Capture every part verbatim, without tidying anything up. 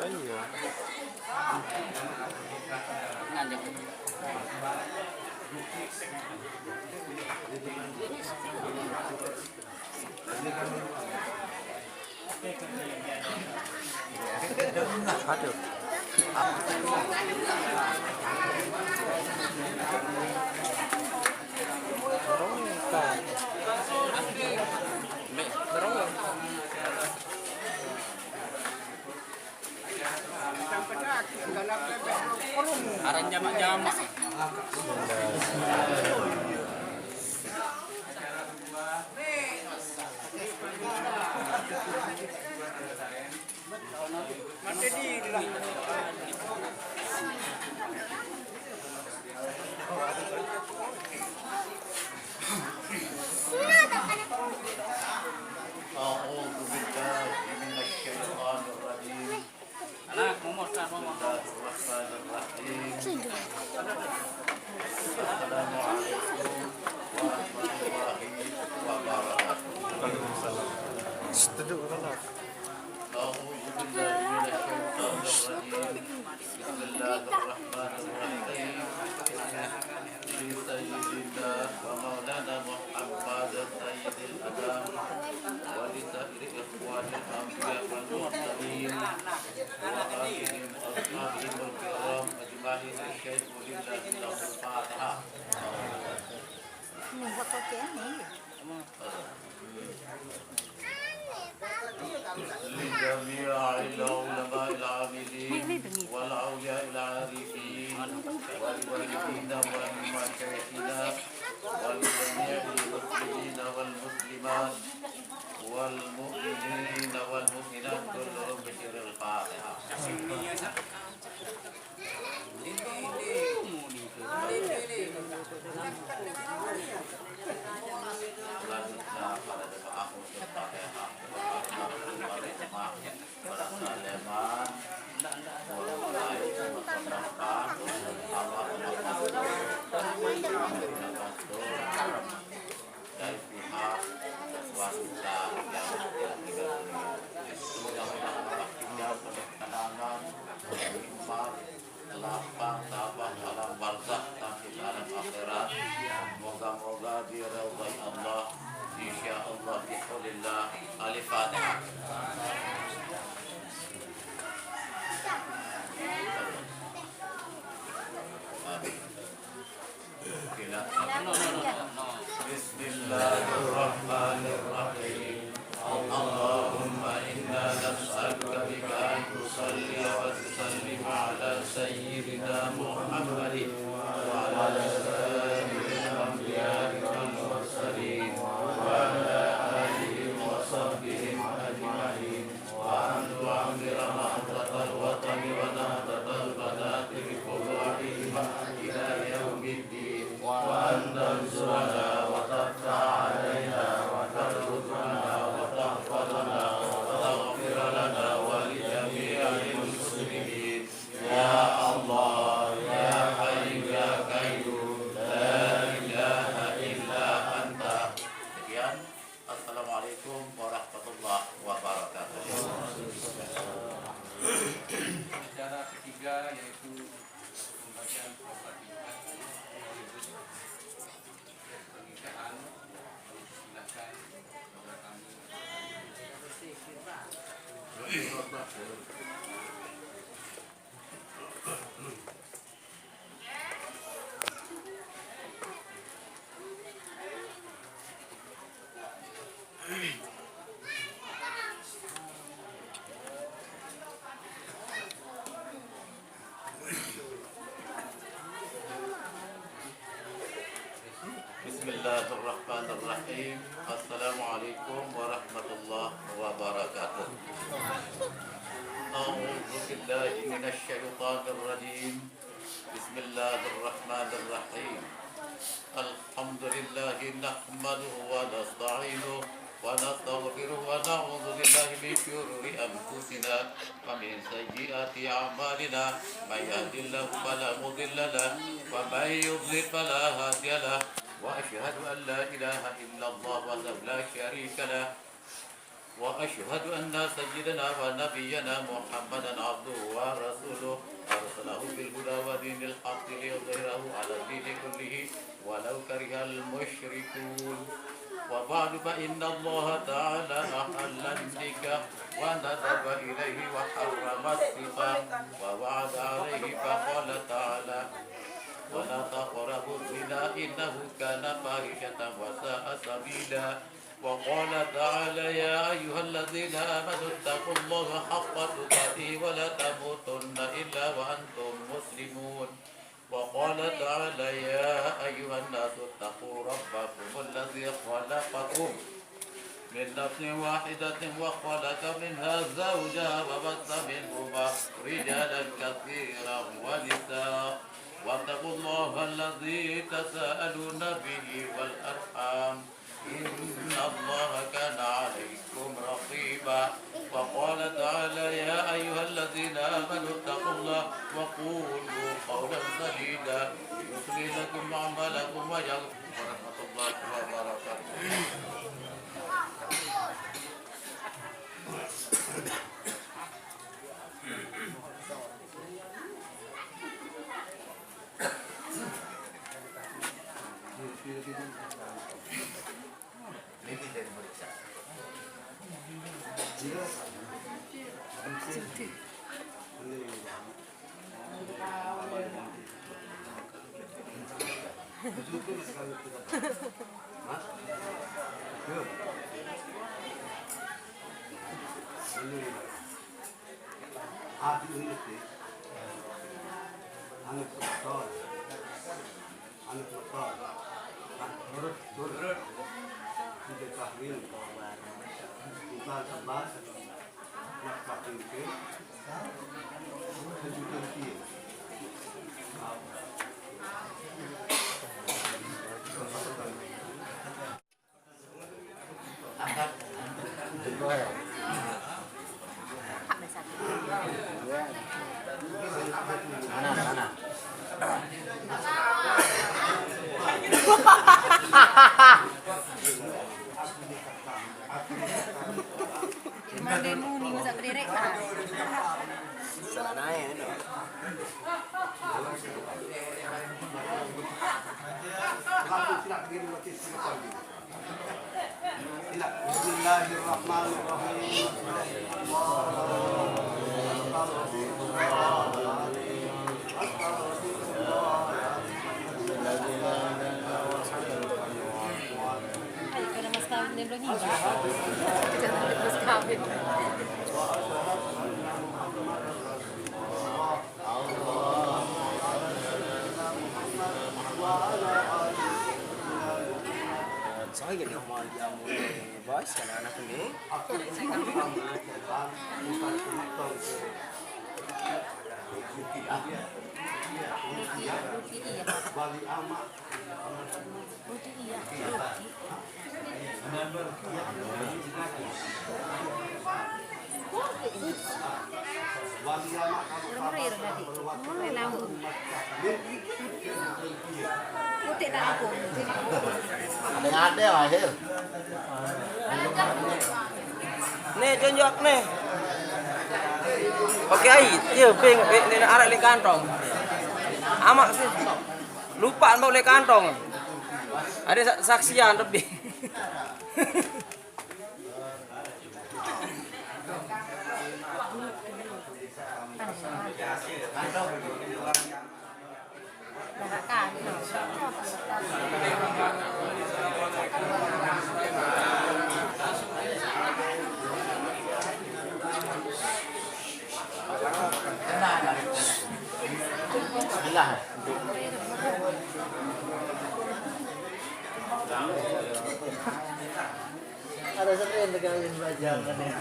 Iya. Aduh. Dorong, Kak. Dorong. Aran jamak-jamak. أعوذ بالله من الشيطان الرجيم. بسم الله الرحمن الرحيم. السلام عليكم ورحمة الله وبركاته. أعوذ بالله من الشيطان الرجيم. بسم الله الرحمن الرحيم. سيدنا ومولانا محمد سيد الأنام، ولسائر إخوان الأنبياء والمرسلين، وآلهم وأصحابهم الكرام أجمعين. الشيء لله له الفاتحة. لجميع العلماء العاملين والأولياء العارفين والوالدين والمشايخين ولجميع المسلمين والمسلمات والمؤمنين والمؤمنات كلهم بسر الفاتحة. Selanjutnya, para jemaah, untuk Fatihah, para jemaah, para saleman, mulai masyarakat, Allah, Allah, dari pihak wanita yang, yang meninggal dunia. Mudah-mudahan Allah kita penuh kenangan, nikmat, lapang, tabah alam barzakh, nanti alam akhirat. Moga-moga diridhai Allah, insyaallah, bihaulillah. Al-Fatihah. Amin. بسم الله الرحمن الرحيم. اللهم إنا نسألك بك أن تصلي وتسلم على سيدنا محمد وعلى سائر الأنبياء والمرسلين وعلى آلهم وصحبهم أجمعين. وأن تعمر نهضة الوطن ونهضة البنات بفروعهما إلى يوم الدين، وأن تنصرنا وتفتح علينا وترزقنا وتحفظنا وتغفر لنا ولجميع المسلمين. يا الله، يا حي يا قيوم، لا إله إلا أنت. Sekian. Assalamualaikum warahmatullahi wabarakatuh. Acara ketiga yaitu pembacaan Al-Fatihah sekaligus pernikahan. Silakan saudara kami. بسم الله الرحمن الرحيم. السلام عليكم ورحمة الله وبركاته. أعوذ بالله من الشيطان الرجيم. بسم الله الرحمن الرحيم. الحمد لله نحمده ونستعينه ونستغفره ونعوذ بالله من شرور أنفسنا ومن سيئات أعمالنا. من يهد الله فلا مضل له ومن يضلل فلا هادي له. وأشهد أن لا إله إلا الله وحده لا شريك له. وأشهد أن سيدنا ونبينا محمدا عبده ورسوله أرسله بالهدى ودين الحق ليظهره على الدين كله ولو كره المشركون. وبعد، فإن الله تعالى أحل النكاح وندب إليه وحرم السفاح ووعد عليه، فقال تعالى: ولا تقربوا الزنا إنه كان فاحشة وساء سبيلا. وقال تعالى: يا أيها الذين آمنوا اتقوا الله حق تقاته ولا تموتن إلا وأنتم مسلمون. وقال تعالى: يا أيها الناس اتقوا ربكم الذي خلقكم من نفس واحدة وخلق منها زوجها وبث منهما رجالا كثيرا ونساء، واتقوا الله الذي تساءلون به والأرحام، إن الله كان عليكم رقيبا. وقال تعالى: يا أيها الذين آمنوا اتقوا الله وقولوا قولا سديدا يصلح لكم أعمالكم ويغفر لكم ورحمة الله وبركاته. Adi ini sih, anak sekolah, anak sekolah, turut turut, tidak tahlil, bukan sebab, nak pakai itu, kejutan dia. Memang dia muni masak berdiri. Ah. Salah naik tu. بسم الله الرحمن الرحيم. Ay, ikaw na mas kawin din, Ronnie. Ikaw na mas kawin. Saya ni, boys, anak-anak ni. Ada yang ada lahir. Nih, tunjuk nih. Pakai air. Ya, ping, ping, ni nak arak di kantong. Amak sih. Lupa mau oleh kantong. Ada sa-, saksian lebih. Ada sering kawin belajar kan ya.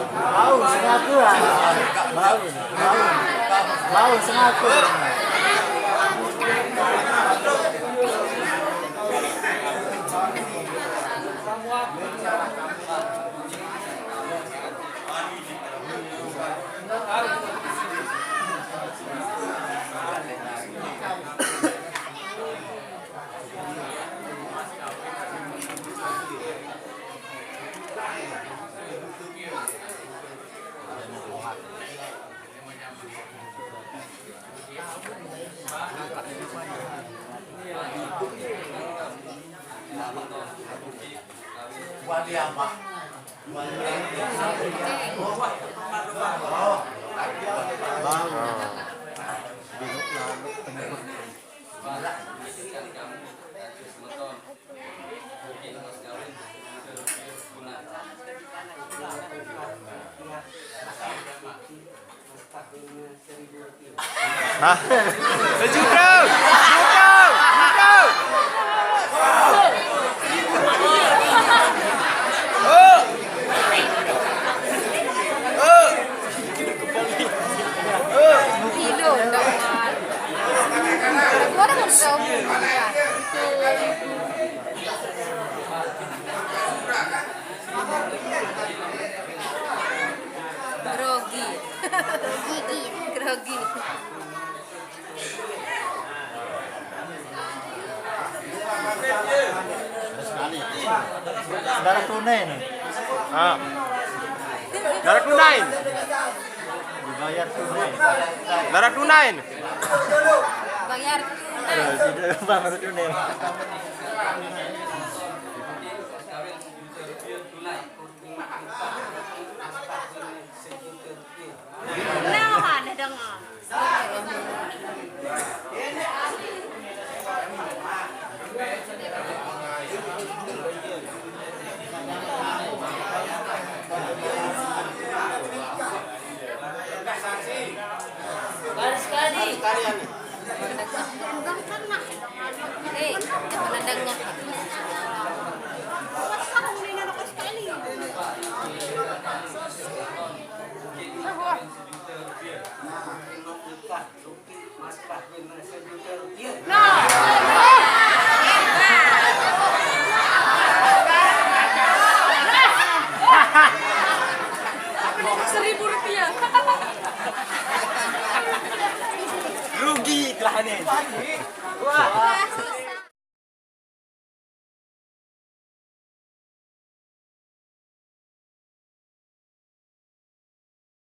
Bau sengaku lah. Bau, bau, bau sengaku. Hah? Sejuta! Sejuta! Sejuta! Kilo, enggak. Gua udah mau tahu. Grogi. Grogi. Darah tunai nih. Ah. Darah tunai. Dibayar tunai. Darah tunai. Bayar tunai. Aduh, tidak, Bang, darah tunai. Nah, ada dengar. Baris kali. Eh, jangan dengar. Seribu rupiah. Rugi telah ni. Wah.